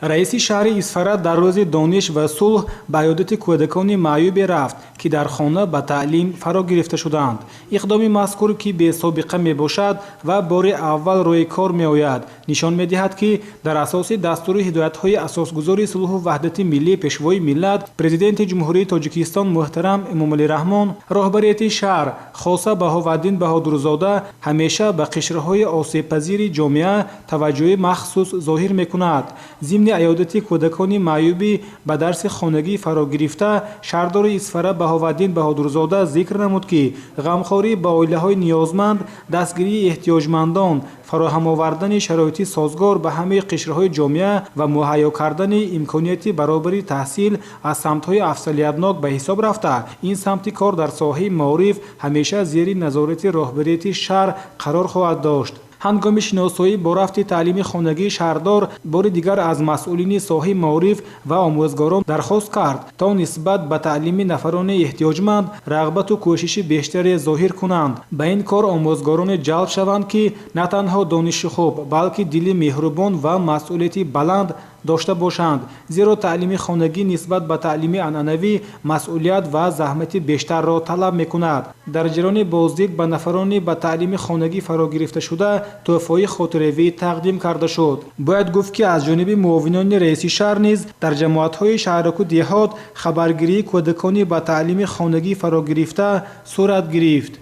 Раиси шаҳри Исфара дар рӯзи дониш ва сулҳ ба иёдати кӯдакони маъюбе рафт, ки дар хона ба таълим фаро гирифта шудаанд. Иқдоми мазкур, ки бесобиқа мебошад ва бори аввал рӯи кор меояд, нишон медиҳад, ки дар асоси дастуру ҳидоятҳои асосгузори сулҳу ваҳдати миллӣ, Пешвои миллат, Президенти Ҷумҳурии Тоҷикистон муҳтарам Эмомалӣ Раҳмон, роҳбарияти шаҳр, хоса Баҳоваддин Баҳодурзода, ҳамеша ба қишрҳои осебпазири ҷомеа таваҷҷӯҳи махсус зоҳир мекунад. Зимни аёдати кӯдакони маъюбӣ ба дарси хонагӣ фарогирифта, шаҳрдори Исфара Баҳоваддин Баҳодурзода зикр намуд, ки ғамхорӣ ба оилаҳои ниёзманд, дастгирии эҳтиёҷмандон, фароҳам овардани шароити созгор ба ҳамаи қишрҳои ҷомеа ва муҳайё кардани имконияти баробари таҳсил аз самтҳои афзалиятнок ба ҳисоб рафта, ин самти кор дар соҳаи маориф ҳамеша зери назорати роҳбарияти шаҳр қарор хоҳад дошт. Ҳангоми шиносоӣ бо рафти таълими хонагии шаҳрдор бори дигар аз масъулини соҳаи маориф ва омӯзгорон дархост кард, то нисбат ба таълими нафарони эҳтиёҷманд рағбату кӯшиши бештаре зоҳир кунанд. Ба ин кор омӯзгороне ҷалб шаванд, ки на танҳо дониши хуб, балки дили меҳрубон ва масъулияти баланд дошта бошанд, зеро таълими хонагӣ нисбат ба таълими анъанавӣ масъулият ва заҳмати бештарро талаб мекунад. Дар ҷараёни боздид ба нафарони ба таълими хонагӣ фарогирифташуда тӯҳфаҳои хотиравӣ тақдим карда шуд. Бояд гуфт, ки аз ҷониби муовинони раиси шаҳр низ дар ҷамоатҳои шаҳраку деҳот хабаргирии кӯдакони ба таълими хонагӣ фарогирифта сурат гирифт.